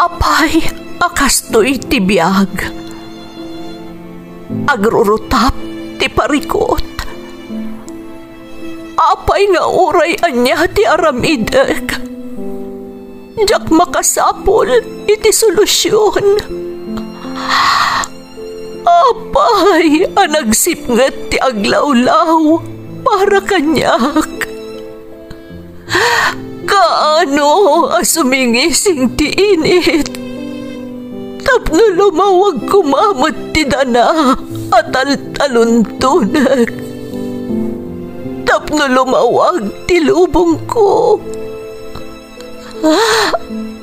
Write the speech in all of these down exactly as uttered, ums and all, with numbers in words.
Apay a kastoy ti biag? Agrurutap ti parikut. Apay nga uray ania ti aramidek, diak makasapul iti solusion. Apay a nagsipnget ti aglawlaw para kaniak? Kaano a sumingising ti init tapno lumawag koma met ti dana a taltaluntonek, tapno lumawag ti lubongko?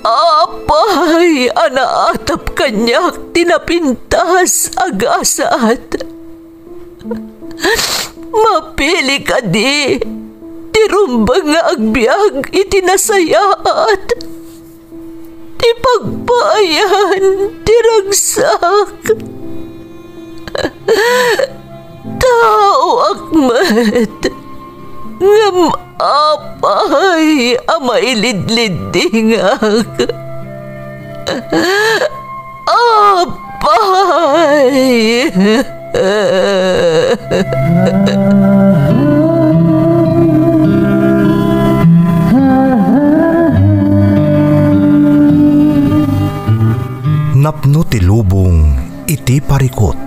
Apay a naatap kaniak ti napintas a gasat? Mapili kadi ti rumbeng nga agbiag iti nasayaat, ti pagpaayan ti ragsak? Taoak met, ngem apay a mailidliddingak? Apay! Napno ti lubong iti parikut.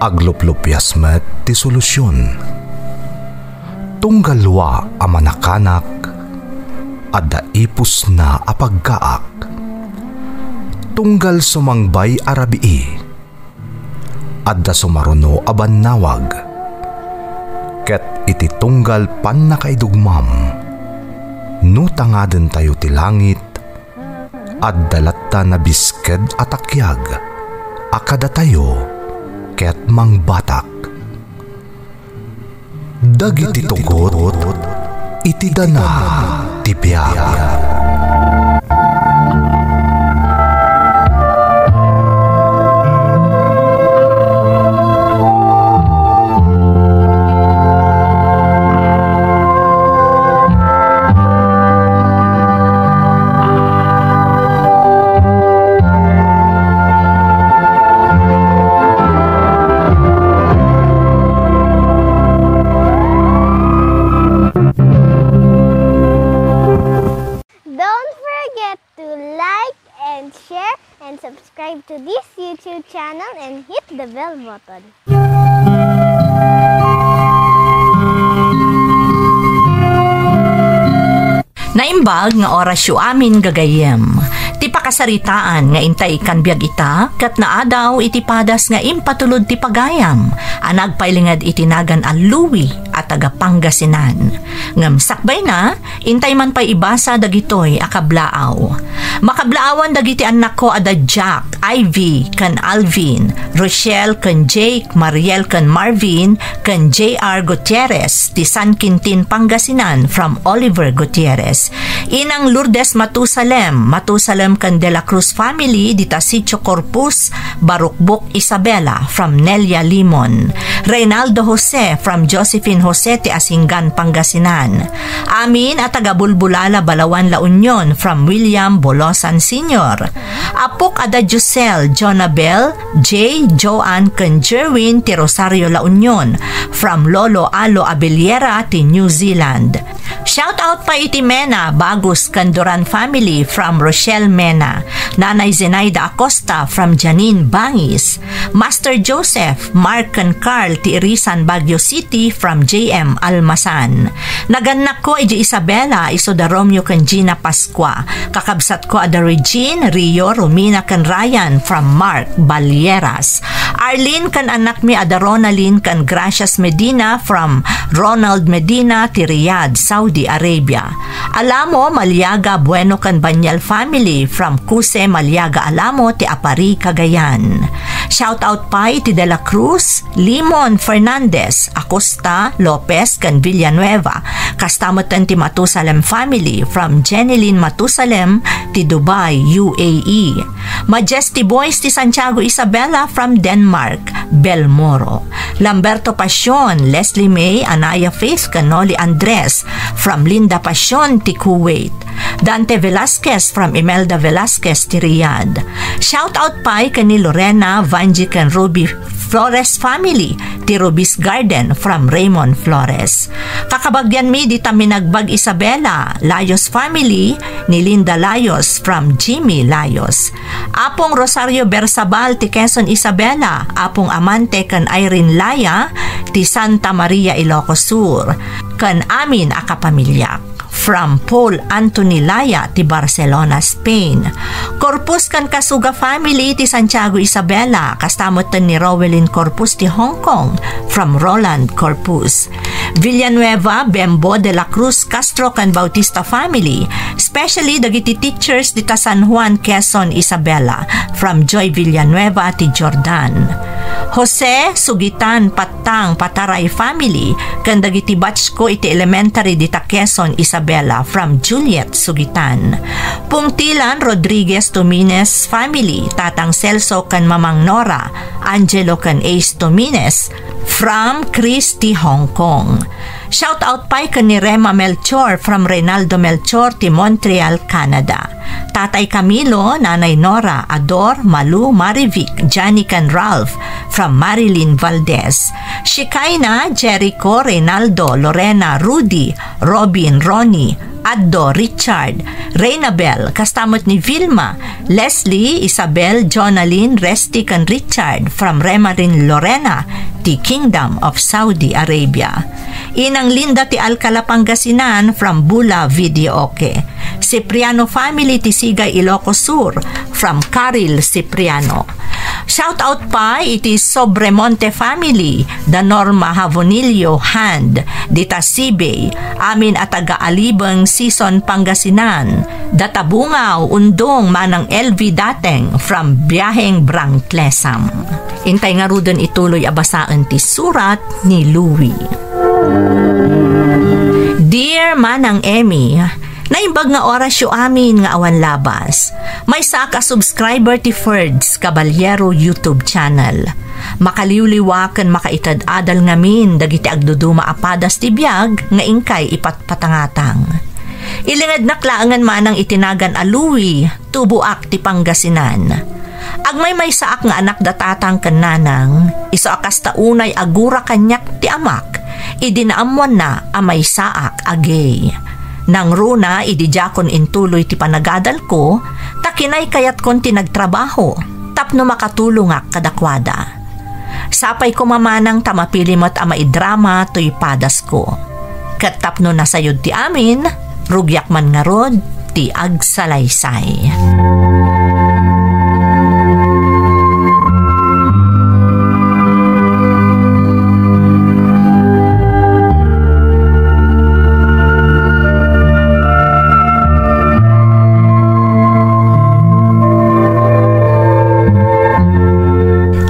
Agluplupias met ti solusion. Tunggal lua a manakanak, adda ipusna a paggaak. Tunggal sumangbay a rabii, adda sumaruno a bannawag. Ket iti tunggal pannakaidugmam, no tangadentayo ti langit, adda latta nabisked a takiag a kadatayo ket mangbatak. Dagiti tugot iti dana ti biag. Don't forget to like and share and subscribe to this YouTube channel and hit the bell button. Naimbag nga orasyo amin, gagayyem. Ti pakasaritaan nga intay ikkan biag ita ket naadaw iti padas nga impatulod ti pagayam a nagpailinged iti nagan a Louie a taga Pangasinan. Ngem sakbayna, intay man pay ibasa dagitoy a kablaaw. Makablaawan dagiti annakko a da Jack, Ivy, ken Alvin, Rochelle, ken Jake, Mariel, ken Marvin, ken J R Gutierrez, ti San Quintin, Pangasinan, from Oliver Gutierrez. Inang Lourdes Matusalem, Matusalem ken De La Cruz family, dita Sitio Corpus, Barukbok, Isabela, from Nelia Limon. Reynaldo Jose, from Josephine Jose, ti Asingan, Pangasinan. Amin a taga Bulbulala, Balawan, La Union, from William Bolosan Senior. Apok a da Josel, Jonabel, Jay, Joan, ken Jerwin ti Rosario, La Union, from Lolo Alo Abellera ti New Zealand. Shout out pay iti Mena, Bagus, ken Duran family from Rochelle Mena, Nanay Zenaida Acosta from Janine Bangis, Master Joseph, Mark, ken Carl ti Irisan, Baguio City from J M Almasan. Nagannakko idiay Isabela, isu da Romeo ken Gina Pascua. Kakabsatko a da Regine, Rio, Romina, ken Ryan from Mark Balieras. Arlene ken annakmi a da Ronaldin ken Gracias Medina from Ronald Medina ti Riyadh, Saudi Arabia. Alamo, Maliaga, Bueno ken Banyal family from Cuse, Maliaga, Alamo ti Aparri, Cagayan. Shout out pay ti De La Cruz, Limon, Fernandez, Acosta, Lopez, ken Villanueva. Kasta metten ti Matusalem family from Jenilyn Matusalem ti Dubai, U A E. Majesty Boys ti Santiago Isabela from Denmark, Belmoro. Lamberto Pasion, Leslie May, Anaya Faith, ken Noli Andres from Linda Pasion ti Kuwait. Dante Velasquez from Imelda Velasquez ti Riyadh. Shout out pay ken ni Lorena, Vanji ken Ruby Flores family ti Ruby's Garden from Raymond Flores. Kakabagianmi dita Minagbag Isabela, Layos family ni Linda Layos from Jimmy Layos. Apong Rosario Bersabal ti Quezon Isabela, Apong Amante ken Irene Laya ti Santa Maria, Ilocos Sur, ken amin a kapamiliak. From Paul Anthony Laya ti Barcelona, Spain. Corpus ken Kasuga family ti Santiago Isabela, kasta metten ni Rowelyn Corpus ti Hong Kong, from Roland Corpus. Villanueva, Bembo, De La Cruz, Castro, ken Bautista family, especially dagiti teachers dita San Juan, Quezon, Isabela, from Joy Villanueva ti Jordan. Jose Sugitan, Pattang, Pataray family, ken dagiti batch ko iti elementary dita Quezon, Isabela, from Juliet Sugitan. Pungtilan Rodriguez Tumines family, Tatang Celso ken Mamang Nora, Angelo ken Ace Tumines, from Christy, Hong Kong. Shout out pay ken ni Rema Melchor from Reynaldo Melchor ti Montreal, Canada. Tatay Camilo, Nanay Nora, Ador, Malu, Marivic, Johnny ken Ralph from Marilyn Valdez. Shikaina, Jericho, Reynaldo, Lorena, Rudy, Robin, Ronnie, Addo, Richard, Reynabel, kasta met ni Vilma, Leslie, Isabel, Jonalyn, Resty, ken Richard from Remarin, Lorena, ti Kingdom of Saudi Arabia. Inang Linda ti Alcala, Pangasinan from Bula Videoke. Cipriano family ti Sigay, Ilocos Sur from Caril Cipriano. Shout out pay iti Sobremonte family, da Norma Havonillo Hand, dita Sibey, amin a taga Alibeng, Sison, Pangasinan, da Tabungaw, Undong, Manang L V Dateng from Biaheng Brangtlesam. Intay ngaruden ituloy a basaen ti surat ni Louie. Dear Manang Emmy, naimbag nga orasyo amin nga awan labas. Maysaak a subscriber ti Ferds Caballero YouTube channel. Makaliwliwa ken makaited-adal ngamin dagiti agduduma a padas ti biag nga inkay ipatpatangatang. Ilingednak laengen manang iti nagan a Louie, tuboak ti Pangasinan. Agmaymaysaak nga anak da tatang ken nanang, isu a kasta unay agura kaniak ti amak, idi naammoanna a maysaak a gay. Nangruna idi diakon intuloy ti panagadalko, ta kinaykayatkon ti nagtrabaho tapno makatulongak kadakuada. Sapay koma manang ta mapili met a maidrama toy padasko. Ket tapno nasayod ti amin, rugiak man ngarud ti agsalaysay.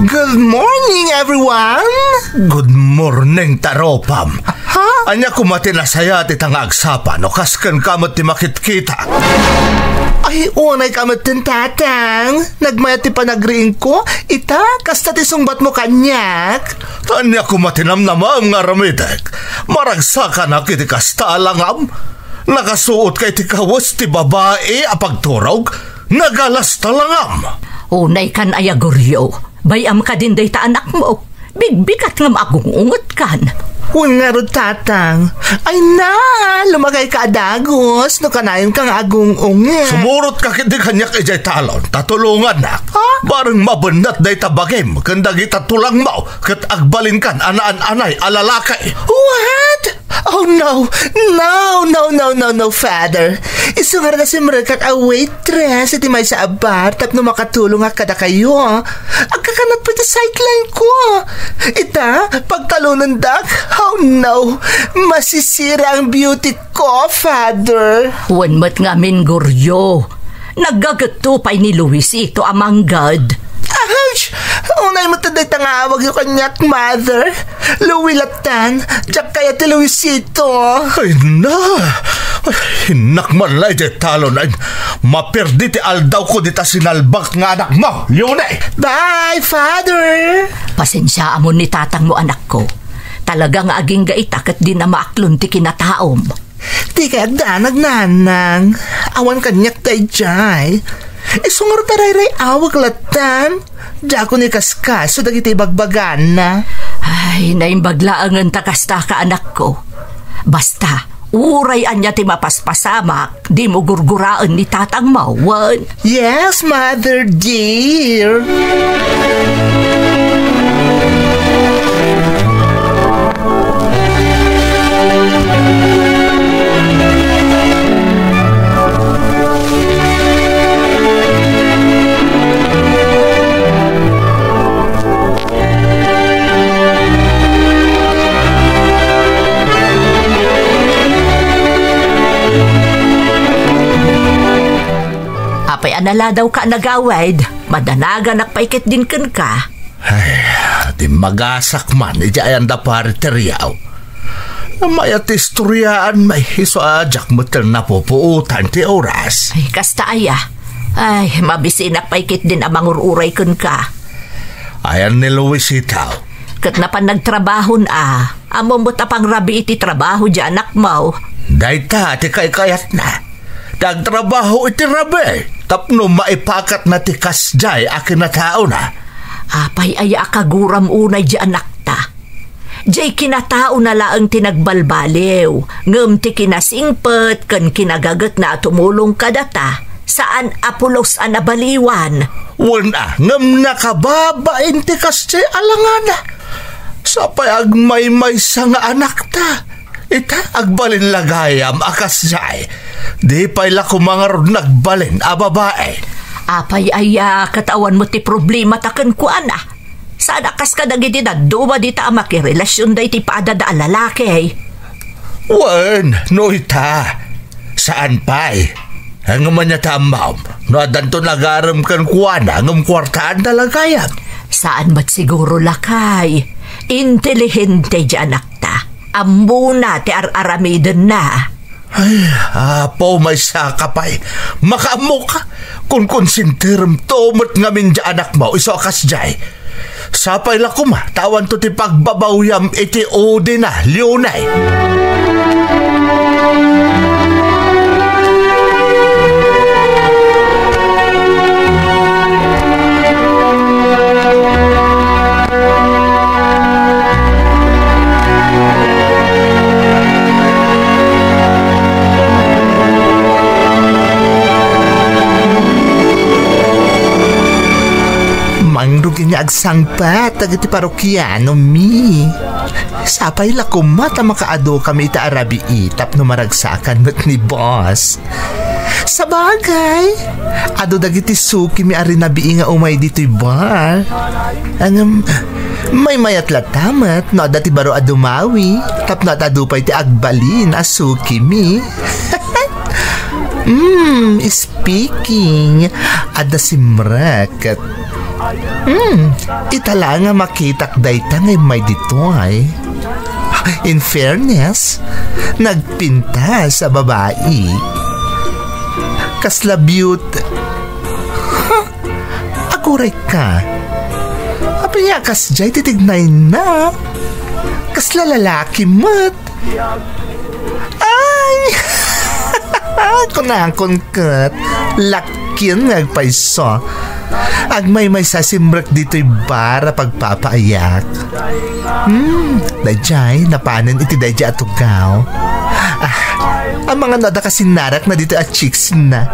Good morning, everyone! Good morning, taropam. Ha? Ania koma ti nasayat ita nga agsapa no kas kenka met ti makitkita? Ay, unay ka met ten, tatang. Nagmayat ti panagriingko. Ita, kasta ti sungbatmo kaniak. Ania koma ti namnamam nga aramidek? Maragsakanak iti kasta a langam? Nakasuot ka iti kawes ti babai a pagturog? Nagalasta langam. Unay kan aya, Goryo. Bay-am kadin dayta anakmo. Bigbigat nga maagung-unget kan. Wen ngarud, tatang. Ay na, lumakay ka a dagus no kanayon ka nga agung-unget. Sumurot ka ketdi kaniak idiay talon, ta tulongannak. Ha? Bareng mabennat dayta bagim ken dagita tulangmo, ket agbalinkan a naan-anay a lalaki. What? Oh, no. No, no, no, no, no, Father. Isu nga nasimrekak a waitress iti maysa a bar tapno makatulongak kadakayo. Agkakanat pay ti sideline ko. Ita, pagtalonendak. Oh, no. Masisira ang beauty ko, Father. Wen met ngamin, Goryo. Naggagetto pay ni Luisito a manggad. Ay! Unay met dayta nga awagyo kaniak, Mother. Louie lattan, diak kayat ti Luisito. Ay na! Ay, innak man la idiay talon, ay, maperdi ti aldawko dita sinalbak nga anakmo, Leone! Bye, Father! Pasensiaamon ni tatangmo, anakko. Talaga nga agingga ita ket di na maaklon ti kinataom. Ti kayatda, nagnanang. Awan kaniak daydiay. Isu ngarud a rayray-awek lattan. Diakon ikaskaso dagiti ibagbagana. Ay, naimbag laengen ta kasta ka, anakko. Basta, uray ania ti mapaspasamak, dimo gurguraen ni tatangmo, wen? Yes, mother dear. Apay a naladawka a nagawid? Madanaganak pay ketdin kenka. Ay, dimmagasak man iti ayan da Pari Teriaw. Mayat ti istoriaan, may isu a diak met napupuotan ti oras. Ay, kasta aya. Ay, mabisinak pay ketdin a mangur-uray kenka. Ayan ni Luisita. Ket napan nagtrabahon a. Ammom met a pangrabii ti trabaho diay anakmo. Dayta ti kaykayatna. Ti agtrabaho iti rabii tapno maipakatna ti kasdiay a kinataona. Apay aya a kaguram unay diay anakta? Diay kinataona laeng ti nagbalbaliw, ngem ti kinasingpet ken kinagagetna a tumulong kadata, saan a pulos a nabaliwan. Wen a, ngem nakababain ti kasdiay a langana. Sapay agmaymaysa nga anakta. Ita, agbalin la gayam a kasdiay. Di pay la koma ngarud nagbalin a babai. Apay aya, ket awan met ti problemata kenkuana. Saan a kas kadagiti dadduma dita a makirelasionda iti padada a lalaki. Wen, no ita. Saan pay? Ngem ania ti ammom, no addanto nagarem kenkuana ngem kuartaanda la gayam? Saan met siguro, lakay. Inteligente diay anakta. Ammona ti ar-aramidenna. Ay, Apo, maysaka pay. Makaammoka. Kunkonsentiremto met ngamin diay anakmo isu a kasdiay. Sapay la koma ta awanto ti pagbabawyam iti udina, Leone. Mangrugi nga agsangpet dagiti parokiano mi. Sapay la koma ta makaadukami ita a rabii tapno maragsakan met ni boss. Sabagay, adu dagiti sukimi a rinabii nga umay ditoy bar. Ngem, maymayat latta met no adda ti baro a dumawi tapno ad-adu pay ti agbalin a sukimi. Hmm, speaking, adda simrek. Hmm, ita la nga makitak dayta nga immay ditoy. In fairness, nagpintas a babai. Kasla beaut-, huh? Aguray ka. Apay nga kasdiay ti tignayna? Kasla lalaki met. Ay! Kunakon ket, lakin nga agpayso. Agmaymaysa simrek ditoy bar a pagpapaayak. Hmm, daydiay, napanen iti daydiay a tugaw. Ah, amangan no adda kasinnarakna ditoy a chicks na.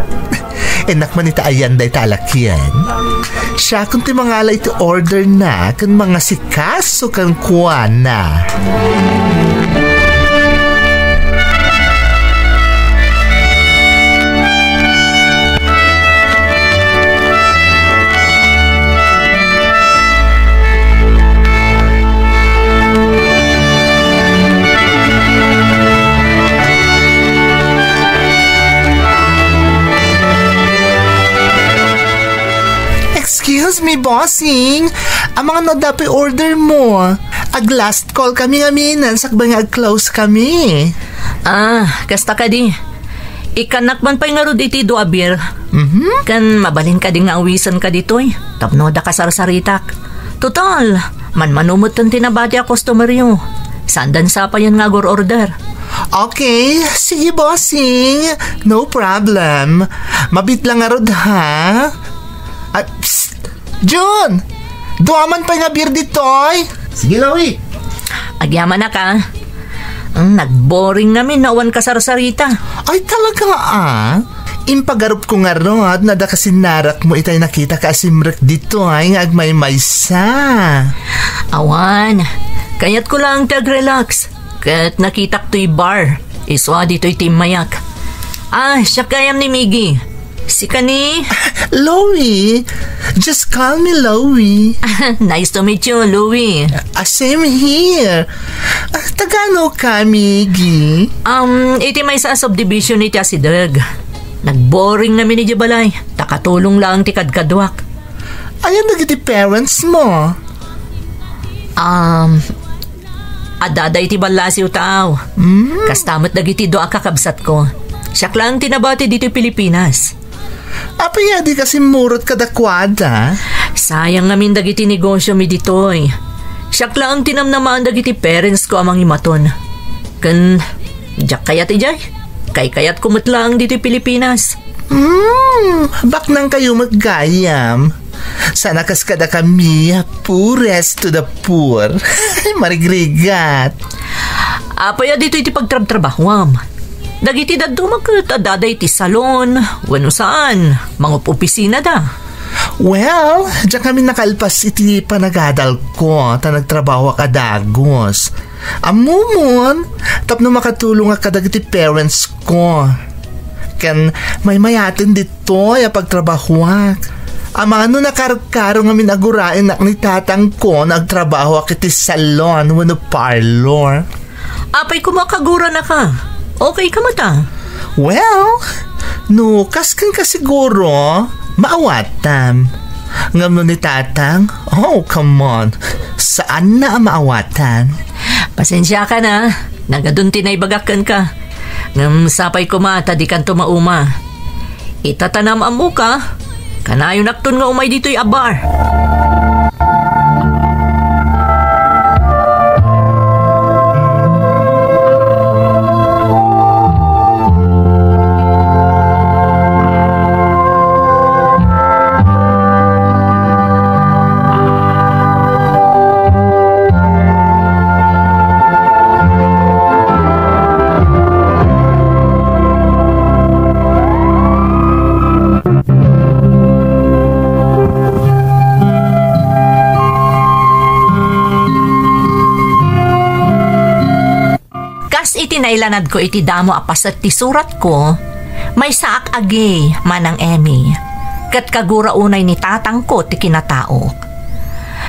Innak man ita ayan dayta a lakian. Siakon ti mangala iti order na ken mangasikaso kenkuana. Excuse me, bossing. Amangan no adda pay order mo. Ag-last call kami ngamin, sakbay nga ag-close kami. Ah, kasta kadi. Ikkannak man pay ngarud iti dua beer. Mhm. Ken mabalin kadi nga awisenka ditoy tapno adda kasarsaritak. Total, manmano metten ti nabati a customeryo. Saanda sapayen nga agur-order. Okay, sige, bossing. No problem. Mabiit lang ngarud, ha? Ah, psst! Jun! Dua man pay nga beer ditoy? Sige, Lawi. Agyamanak, a. Ang nagboring ngamin no awan kasarsarita. Ay, talaga, a. Impagarupko ngarud no adda kasinarakmo itay nakitak a simrek ditoy nga agmaymaysa. Awan. Kayatko laeng ti agrelax. Ket nakitak toy bar. Isu a ditoy ti immayak. Ah, siak gayam ni Miggy. Sika ni? Loie. Just call me Loie. Nice to meet you, Louie. Ah, same here. Ah, taga-ano ka, Miggy? Um, iti maysa a subdivision iti asideg. Nagboring ngamin iti balay. Ta katulong laeng ti kadkaduak. Ayan dagiti parents mo? Um, adda iti ballasiw tao. Mm. Kasta met dagiti dua a kakabsatko. Siak laeng ti nabati ditoy Pilipinas. Apay a dika simmurot kadakuada? Sayang ngamin dagiti negosio mi ditoy. Siak laeng ti namnamaan dagiti parents ko a mangimaton. Ken, diak kayat idiay. Kaykayatko met laeng ditoy Pilipinas. Hmm, baknang kayo met gayam. Sana kas kadakami, poorest to the poor. Marigrigat. Apay a ditoy ti pagtrabtrabahuam? Dagiti dadduma ket adda iti salon, wenno saan, mangup-opisina da. Well, diak kami nakalpas iti panagadalko, ta nagtrabahuak a dagus. Ammomon, tapno makatulongak kadagiti parents ko. Ken maymayaten ditoy a pagtrabahuak. Amangan no nakarkaro ngamin a guraennak ni tatangko no agtrabahuak iti salon wenno parlor. Apay koma kaguranaka? Okay ka met a? Well, no kas kenka siguro, maawatam. Ngem no ni tatang, oh, come on. Saanna a maawatan. Pasensiaka na. Nagadun ti naibagak kenka. Ngem sapay koma ta dikanto mauma. Ita ta naam-ammoka, kanayonakton nga umay ditoy a bar. Kas iti nailanadko iti damo a paset ti suratko, maysaak a gay, Manang Emmy, ket kagura unay ni tatangko ti kinataok.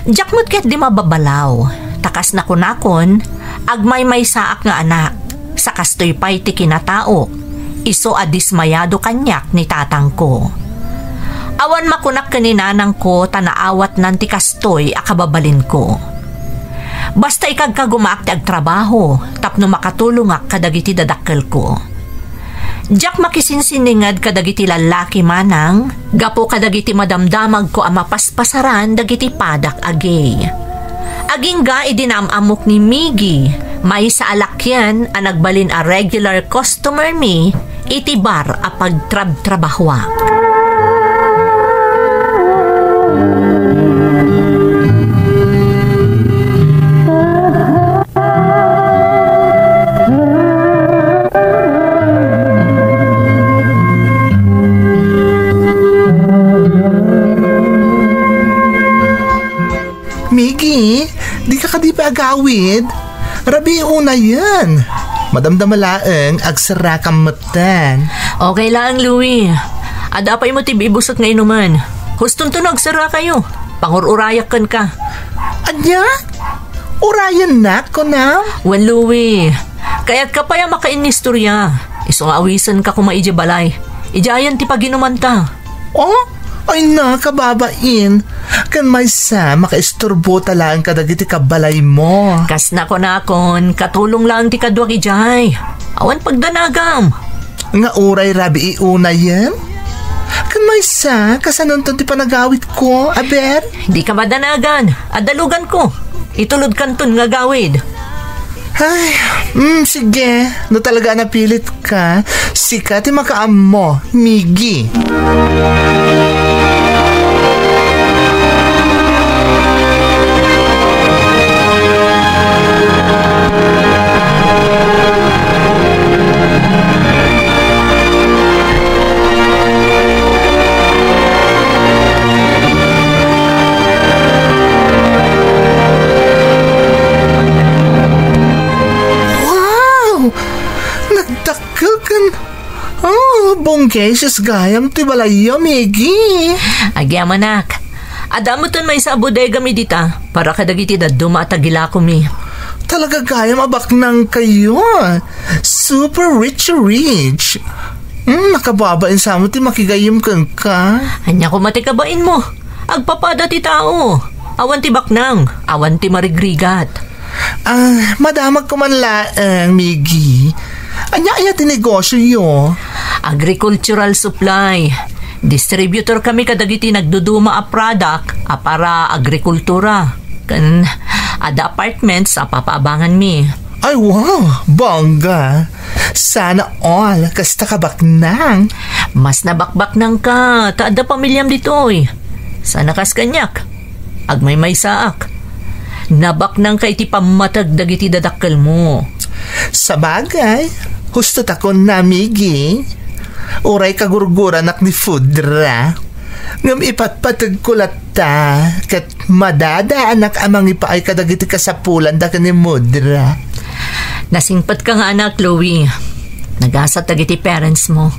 Diak met ketdi mababalaw, ta kas nakunakon, agmaymaysaak nga anak, sa kastoy pay ti kinataok, isu a dismayado kaniak ni tatangko. Awan makunak ken ni nanangko ta naawatnan ti kastoy a kababalinko. Basta ikagkagumaak ti agtrabaho tapno makatulongak kadagiti dadakkelko. Diak makisinsininged kadagiti lallaki manang gapu kadagiti madamdamagko a mapaspasaran dagiti padak a gay. Agingga idi naam-ammok ni Miggy, maysa a lakyan a nagbalin a regular customer mi iti bar a pagtrabtrabahoak. Miggy, dika kadi pay agawid? Rabii unayen. Madamdama laeng, agserrakam metten. Okay laeng, Louie. Adda pay met ti ibusek nga inumen. Hustonto no agserrakayo. Pangur-urayak kenka. Ania? Urayennak, kunam? Wen, Louie. Kayatka pay a makainnistoria. Isu nga awisenka koma idiay balay. Idiayen ti paginumanta. Oh? Ay na, kababain. Ken maysa, makaisturboka laeng kadagiti kabbalaymo. Kas nakunakon, katulong laeng ti kaduak idiay. Awan pagdanagam. Nga uray rabii unayen? Ken maysa, kasanonton ti panagawidko, aber? Dika madanagan. Adda luganko. Itulodkanton nga agawid. Ay, mm, sige. No talaga a napilit ka, sika ti makaammo, Miggy. Wow! Nagdakkel ken, ah, bonggeses gayam ti balayyo, Miggy. Agyamanak. Adda metten maysa a bodegami dita para kadagiti dadduma a tagilakomi. Talaga gayam a baknangkayo. Super rich, rich. Hmm, nakababain samo ti makigayyem kenka. Ania koma ti kabainmo? Agpapada ti tao. Awan ti baknang, awan ti marigrigat. Ah, madamag ko man laeng, Miggy. Ania aya ti negosioyo? Agricultural supply. Distributor kami kadagiti nagduduma a product a para agrikultura. Ken adda apartments a papaabanganmi. Ay, wow! Bongga! Sana all kasta ka baknang. Mas nabakbaknangka, ta adda pamiliam ditoy. Sana kas kaniak. Agmaymaysaak. Nabaknangka iti pammateg dagiti dadakkelmo. Sabagay, husto ta kunam, Miggy. Uray kagurguranak ni Pudra. Ngem ipatpategko latta, ket madadaanak a mangipaay kadagiti kasapulanda ken ni Mudra. Nasingpetka nga anak, Chloe. Nagasat dagiti parentsmo.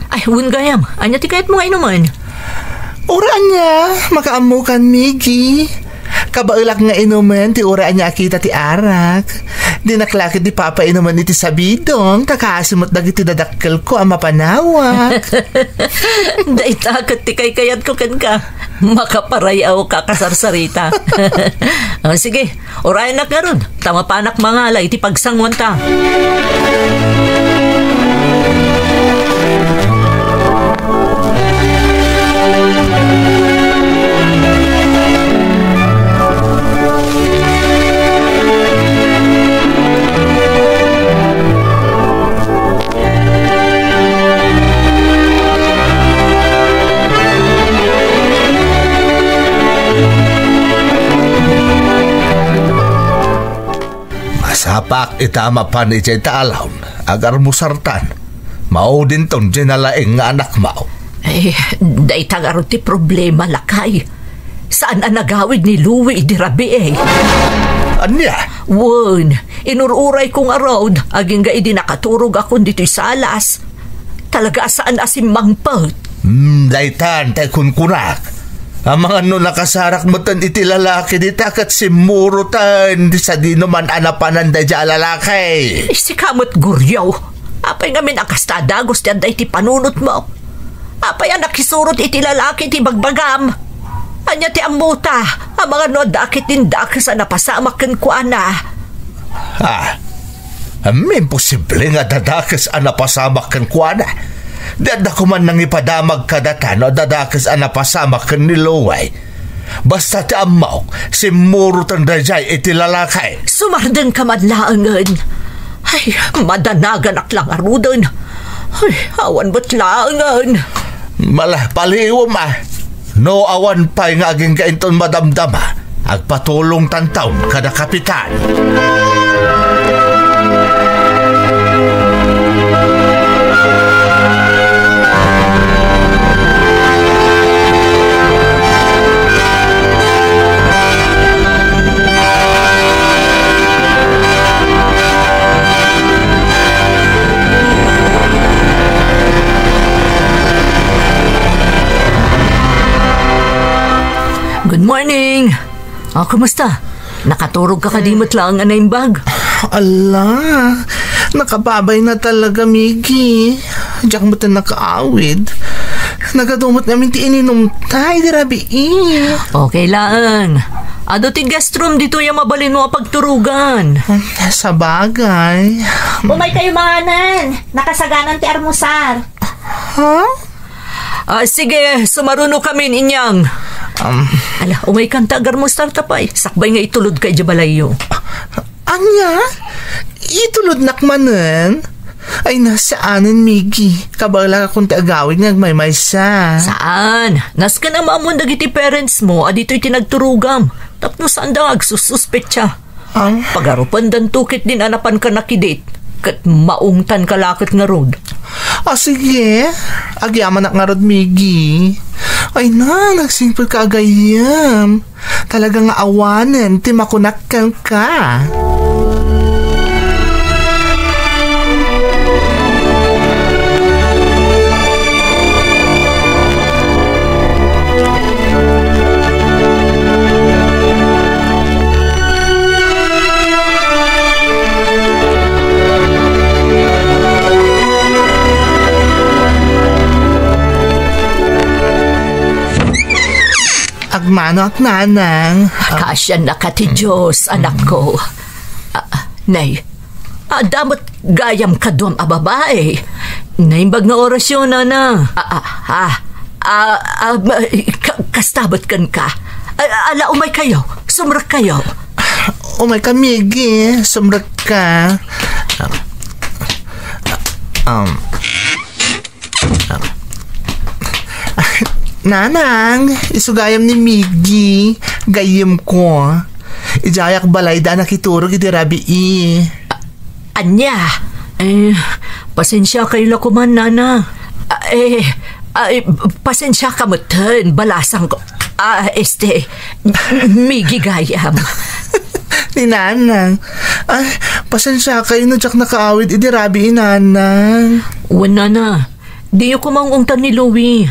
Ay, wen gayam, ania ti kayatmo nga inumen? Uray ania, makaammokan, Miggy. Kabaelak nga inumen ti uray ania a kita ti arak. Dinak la ketdi papainumen iti sabidong, ta kaasi met dagiti dadakkelko a mapanawak. Dayta ket ti kaykayatko kenka. Makaparayaw ka, kasarsarita. O, sige, urayennak ngarud, ta mapanak mangala iti pagsanguanta. Masapak ita mapan idiay ta aldaw, agarmusartan. Maudinton diay nalaing nga anakmo. Ay, dayta ngarud ti problema, lakay. Saan a nagawid ni Louie idi rabii. Ania? Wen, inur-urayko ngarud, agingga idi nakaturogakon ditoy salas. Talaga a saan a simmangpet. Hmm, daytan, tay kunkunak. Amangan no nakasarak metten iti lalaki dita ket simmuroten ti sadinoman a napanan daydiay a lalaki. Sika met, Goryo. Apay ngamin a kasta a dagus ti adda iti panunotmo? Apay a nakisurot iti lalaki ti bagbagam? Ania ti ammota? Amangan no adda ketdin dakes a napasamak kenkuana? Ah, imposible nga adda dakes a napasamak kenkuana. Di adda koman nangipadamag kadata no adda dakes a napasamak ken ni Louie. Basta ti ammok, simmuroten daydiay iti lalaki. Sumardengka man laengen. Ay, madanaganak la ngaruden. Ay, awan met laengen. Mala, paliiwem a. No awan pay nga agingga inton madamdama, agpatulongtanton kada kapitan. Good morning! O, kumusta? Nakaturog ka kadi met laeng a naimbag? Ala, nakababay na talaga, Miggy. Diak met nakaawid. Nagadu met ngamin ti ininumta idi rabii. Okay laeng. Adu ti guest room ditoy a mabalinmo a pagturogan. Sabagay. Umaykayo manganen. Nakasaganan ti armusar. Ha? Ah, sige, sumarunokamin, inyang. Um. Ala, umaykanta agarmusar ta pay. Sakbay nga itulodka idiay balayyo. Ania? Itulodnak manen? Ay, na, saanen, Miggy. Kabaelak a kun ti agawid nga agmaymaysa. Saan? Nasken a maammon dagiti parents mo a ditoy ti nagturogam. Tapno saanda nga agsussuspetsa. Ah? Pagarupendanto ketdin a napanka nakidit. Ket maungtanka la ket ngarud. Ah, sige. Agyamanak ngarud, Miggy. Ay na, nagsingpetka a gayyem. Talaga nga awanen ti makunak kenka. Agmanoak, nanang. Kaasiannaka ti Dios, anakko. Ah, nay, adda met gayam kaduam a babai. Naimbag nga orasyo, nana. Ah, ah, ah, ah, ah, ma-, ka-, kasta met kenka. Ah, ala, umaykayo. Sumrekkayo. Umayka, Miggy. Sumrekka. Um, Nanang, isu gayam ni Miggy, gayyemko. Idiayak balayda a nakiturog idi rabii. Ania? Eh, pasensiakayo la koman, nana. Ah, eh, ay, pasensiaka metten, balasangko. Ah, este, Miggy gayam. Ni nanang. Ay, pasensiakayo no diak nakaawid idi rabii, nanang. Wen, nana. Diyo koma ung-ungtan ni Louie.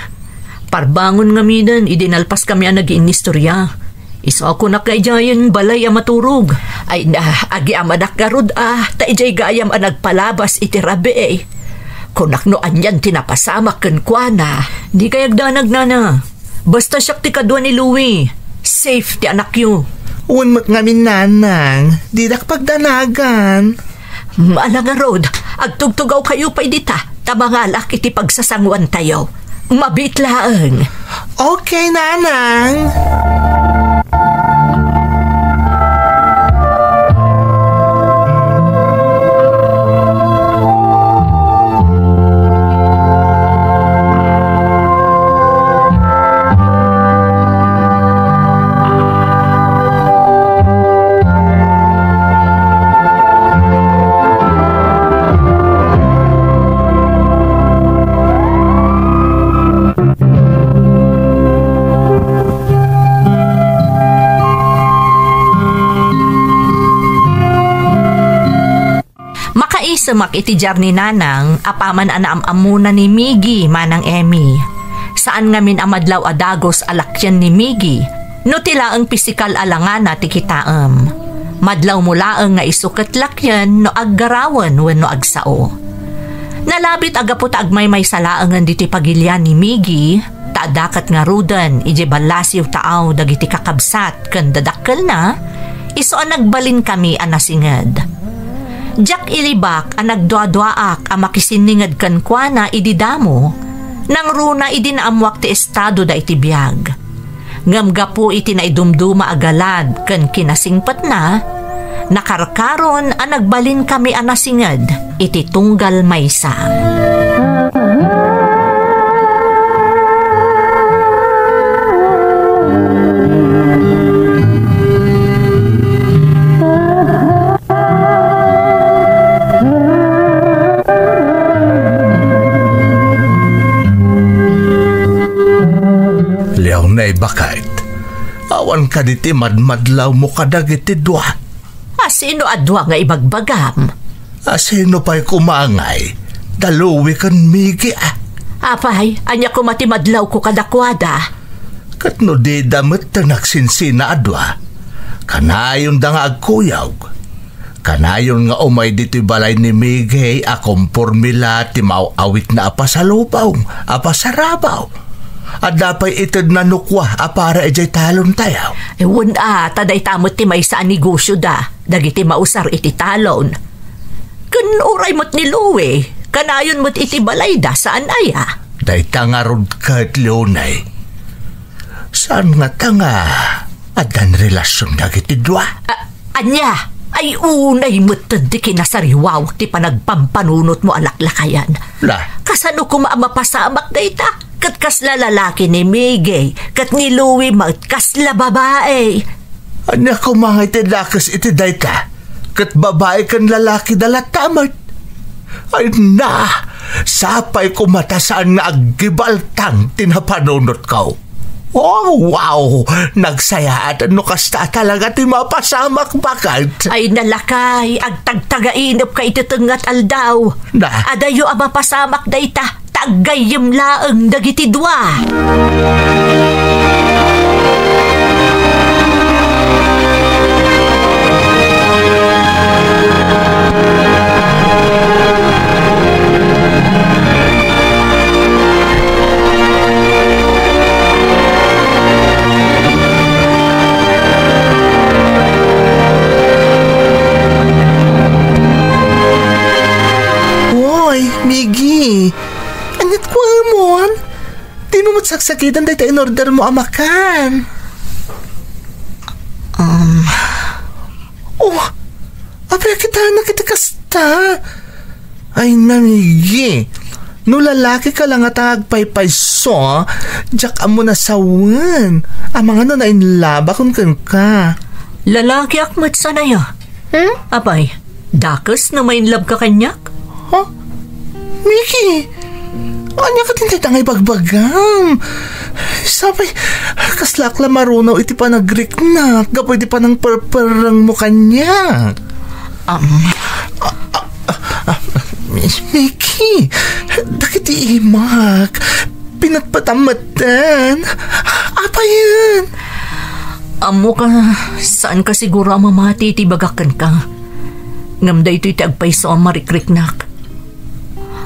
Parbangon ngaminen idi nalpaskami a nagiinnistorya. Isu a kunak nga idiayen balay a maturog. Ay na, agyamanak ngarud a, ta idiay gayam a nagpalabas iti rabii. Kunak no anian ti napasamak kenkuana. Dikay agdanag, nana. Basta siak ti kadua ni Louie, safe ti anakyo. Wen met ngamin, nanang, didak pagdanagan. Ala ngarud, agtugtugawkayo pay dita, ta mangalak iti pagsasanguantayo. Mabiit laeng. Okay, nanang. Makaisemak iti diar ni Nanang apaman a naam-ammona ni Miggy manang Emmy. Saan ngamin a madlaw a dagus a lakien ni Miggy no ti laeng pisikal a langana ti kitaem. Madlawmo laeng nga isu ket lakien no aggarawen wenno agsao. Nalabit a gapu ta agmaymaysa laengen ditoy pagilian ni Miggy, ta adda ket ngaruden idiay ballasiw taaw dagiti kakabsat ken dadakkelna, isu a nagbalinkami a nasinged. Diak ilibak a nagduaduaak a makisinninged kenkuana idi damo, nangruna idi naammoak ti estadoda iti biag. Ngem gapu iti naidumduma a galad ken kinasingpetna, nakarkaron a nagbalinkami a nasinged iti tunggal maysa. Leone, baket, awan kadi ti madmadlawmo kadagiti dua? A sino a dua nga ibagbagam? A sino pay koma ngay? Da Louie ken Miggy, a? Apay, ania koma ti madlawko kadakuada? Ket no dida met ti nagsinsina a dua, kanayonda nga agkuyog. Kanayon nga umay ditoy balay ni Miggy a komporme la ti maaw-awitna a pasalubong a pasarabaw. Adda pay itedna no kua a para idiay talontayo. Eh, wen a, ta dayta met ti maysa a negosioda, dagiti mausar iti talon. Ken uray met ni Louie, kanayon met iti balayda, saan aya? Dayta ngarud ket, Leone. Saan ngata nga addan relasion dagiti dua? A-, ania? Ay, unay met ti kinasariwawak ti panagpampanunotmo a laklakayan. Na? Kasano koma a mapasamak dayta? Ket kasla lalaki ni Miggy, ket ni Louie met kasla babai. Ania koma nga iti dakes iti dayta? Ket babai ken lalaki da latta met. Ay na, sapay koma ta saan nga aggibaltang ti napanunotko. Oh, wow! Nagsayaat no kasta talaga ti mapasamak baket. Ay, nalakay, agtagtagainepka iti tengnga ti aldaw. Na? Adayo a mapasamak dayta, ta aggayyem laeng dagiti dua. Woy, Miggy! Aniat kuamon? Dimo met saksakiten dayta inordermo a makan. Um. Oh, apay a kitanak iti kasta? Ay, na, Miggy. No lalakika la ngata nga agpaypayso, diak ammo a sawen. Amangan no nainlabakon kenka. Lalakiak met, saan aya? Hmm? Apay, dakes no ma-in love ka kaniak? Ha? Miggy, ania kadi dayta nga ibagbagam? Sapay, kaslak la marunaw iti panagriknak gapu iti panangperperrengmo kaniak. Um. Ah, ah, ah, ah, Mi-, Miggy, dagiti imak, pinatpatam metten. Apayen? Ammok a saanka siguro a mamati iti ibagak kenka. Ngem daytoy ti agpayso a marikriknak.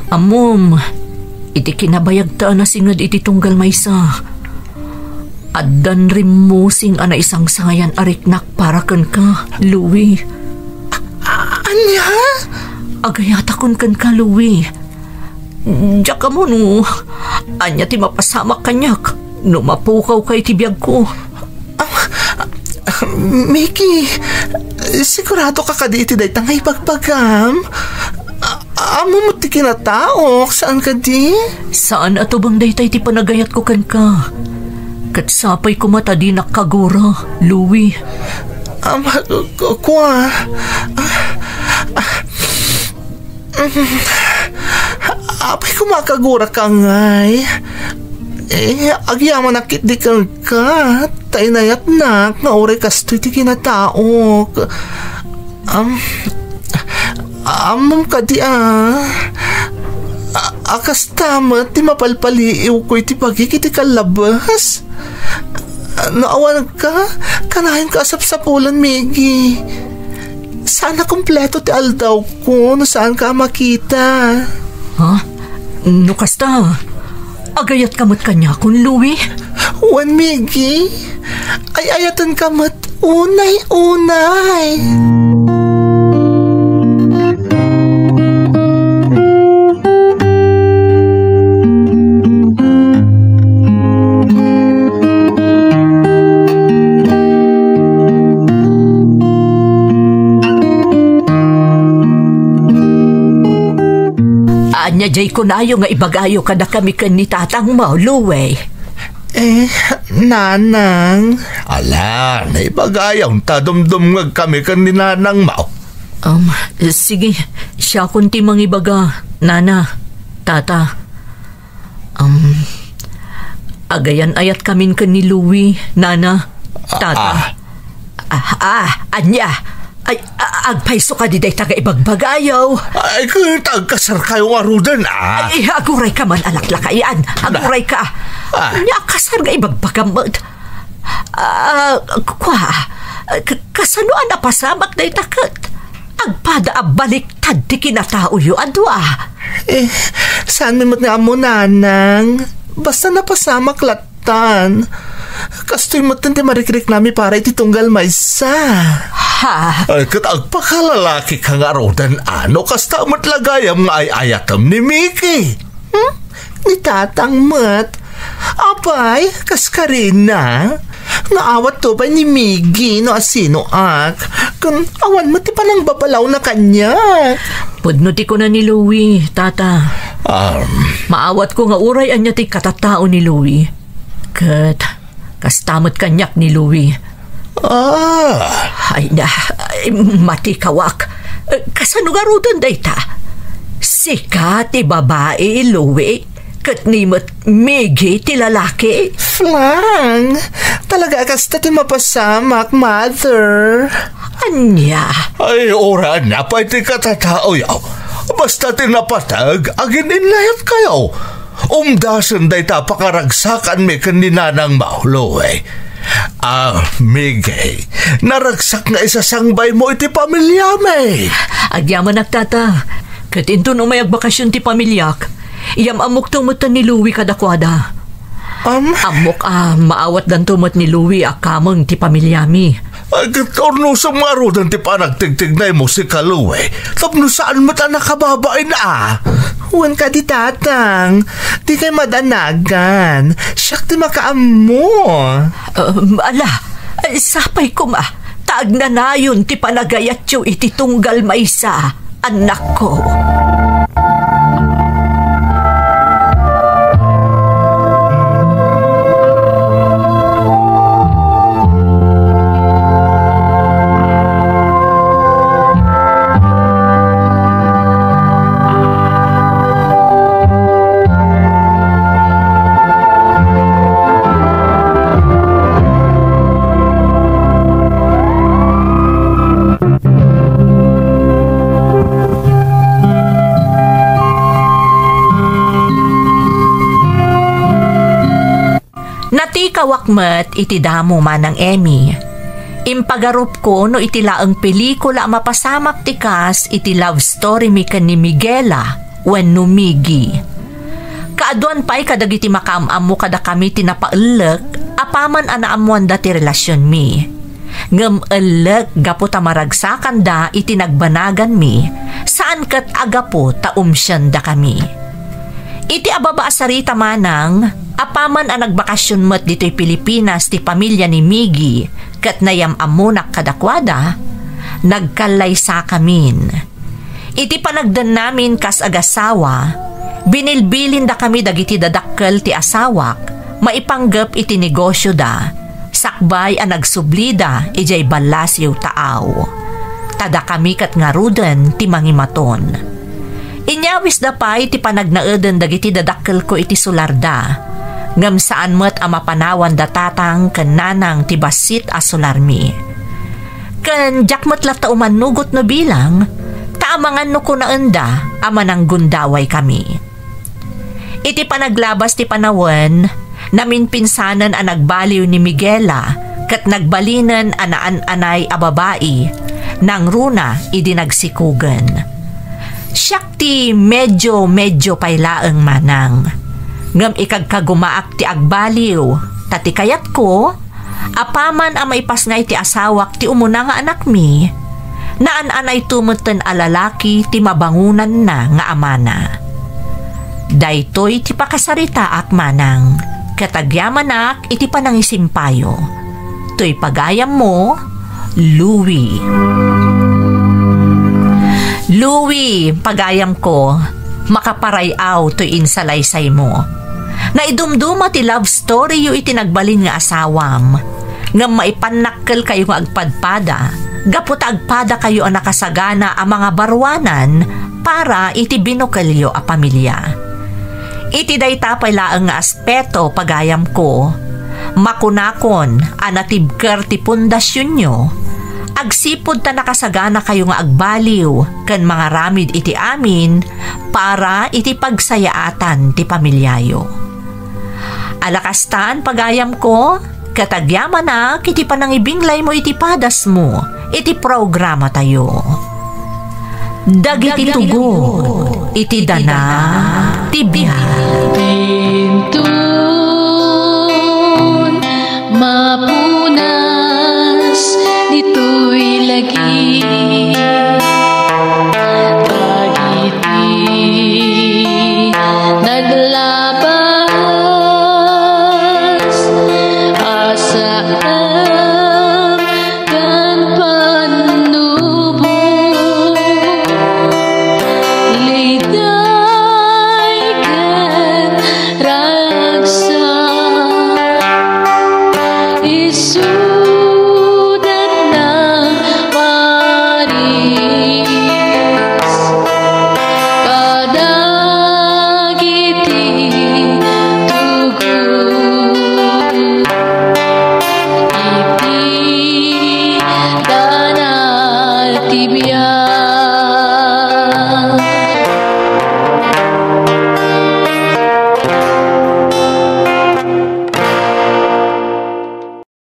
Ammom, iti kinabayagta a nasinged iti tunggal maysa, addan rimmusing a naisangsayan a riknak para kenka, Louie. A-, ania? Agayatakon kenka, Louie. Diak ammo no ania ti mapasamak kaniak no mapukawka iti biagko. Ah, Miggy, siguradoka kadi iti dayta nga ibagbagam? A-, ammom ti kinataok, saan kadi? Saan a tubeng dayta iti panagayatko kenka. Ket sapay koma ta dinak kagura, Louie. Am, ku-, kua. Ah, ah, Apay koma a kaguraka ngay? Eh, agyamanak ketdi kenka, ta inayatnak nga uray kastoy ti kinataok. Am, ammom kadi a, a, a kasta met ti mapalpaliiwko iti bagik iti kallabes? No awanka, kanayon ka a sapsapulan, Miggy. Saan a kompleto ti aldawko no saanka a makita. Ha? No kasta, agayatka met kaniakon, Louie? Wen, Miggy. Ay-ayatenka met unay-unay. Ania diay kunayo nga ibagayo kadakami ken ni tatangmo, Louie? Eh, nanang. Ala, naibagayo ta dumdumngegkami ken ni nanangmo. Um, sige, siakon ti mangibaga, nana, tata. Um, agayan-ayatkamin ken ni Louie, nana, tata. Ah. Ah, ah, ania? Ay, a-, agpayso kadi dayta nga ibagbagayo? Ay, ket agkasarkayo ngaruden, ah. Ay, agurayka man a laklakayan. Agurayka. Ah. Ania a kasar nga ibagbagam met? Ah, kua, ka-, kasano a napasamak dayta ket agpada a baliktad ti kinataoyo a dua? Eh, saanmi met nga ammo, nanang. Basta napasamak lattan. Kastoy metten ti marikriknami para iti tunggal maysa. Ha? Ay, ket agpakalalakika ngaruden, a, no kasta met la gayam nga ay-ayatem ni Miggy. Hmm? Ni tatang met. Apay, kas karina? Naawatto pay ni Miggy no asinoak. Ken awan met ti Panangbabalawna kaniak. Pudno ti kuna ni Louie, Tata. Um. Maawatko nga uray ania ti katatao ni Louie. Ket kasta met kaniak ni Louie. Ah. Ay na, ay, matikawak. Eh, kasano ngaruden dayta? Sika ti babai, Louie, ket ni met Miggy ti lalaki? Flang, talaga a kasta ti mapasamak, mother. Ania? Ay, uray ania pay ti katataoyo. Basta ti napateg, agin-innayatkayo. Umdasen dayta a pakaragsakanmi ken ni nanangmo, Louie. Ah, Miggy, naragsak nga isasangbaymo iti pamiliami. Agyamanak, Tata. Ket inton umay agbakasyon ti pamiliak, iyam-ammokto metten ni Louie kadakuada. Am? Ammok a maawatdanto met ni Louie a kameng ti pamiliami. Ay, ket urnosem ngaruden ti panagtigtignaymo, sika Louie, tapno saan met a nakababain a. Wen kadi, Tatang, dikay madanagan. Siak ti makaammo. Um, ala, sapay koma, ta agnanayon ti panagayatyo iti tunggal maysa, annakko. Natikawak met iti damo, Manang Emmy. Impagarupko no iti laeng pelikula a mapasamak ti kas iti love story mi ken ni Miguela wenno Miggy. Kaaduan pay kadagiti makaam-ammo kadakami ti napaellek apaman a naammoanda ti relasionmi. Ngem ellek gapu ta maragsakanda iti nagbanaganmi, saan ket a gapu ta umsiandakami. Iti ababa a sarita, Manang, apaman a nagbakasyon met ditoy Pilipinas ti pamilya ni Miggy ket nayam-ammonak kadakuada, nagkallaysakamin. Iti panagdennamin kas agasawa, binilbilindakami dagiti dadakkel ti asawak maipanggep iti negosioda, sakbay a nagsublida idiay ballasiw taaw. Ta dakami ket ngaruden ti mangimaton. Inyawisda pay ti panagnaeden dagiti dadakkelko iti solarda, ngem saan met a mapanawanda tatang ken nanang ti bassit a solarmi. Ken diak met latta umannugot no bilang, ta amangan no kunaenda a mananggundawaykami. Iti panaglabas ti panawen, naminpinsanen a nagbaliw ni Miguela ket nagbalinen a naan-anay a babai, nangruna idi nagsikugen. Siak ti medyo-medyo pay laeng, Manang. Ngem ikagkagumaak ti agbaliw, ta ti kayatko, apaman a maipasngay ti asawak ti umuna nga anakmi, naan-anayto metten a lalaki ti mabangonanna nga amana. Daytoy ti pakasaritaak, Manang, ket agyamanak iti panangisimpayo. Toy pagayammo, Louie. Louie, pagayamko, makaparay-aw toy insalaysaymo. Naidumduma ti love storyyo iti nagbalin nga asawam. Ngem maipannakkelkayo nga agpadpada, gapu ta agpadakayo a nakasagana a mangabaruanan para iti binukelyo a pamilya. Iti dayta pay laeng nga aspeto, pagayamko, makunakon a natibker ti pundasionyo, agsipud ta nakasaganakayo nga agbaliw ken mangaramid iti amin para iti pagsayaatan ti pamilyayo. Ala kastan, pagayamko, ket agyamanak iti panangibinglaymo iti padasmo iti programatayo. Dagiti tugon iti dana ti biag. Inton mapunas ditoy lagi, dagiti nagla-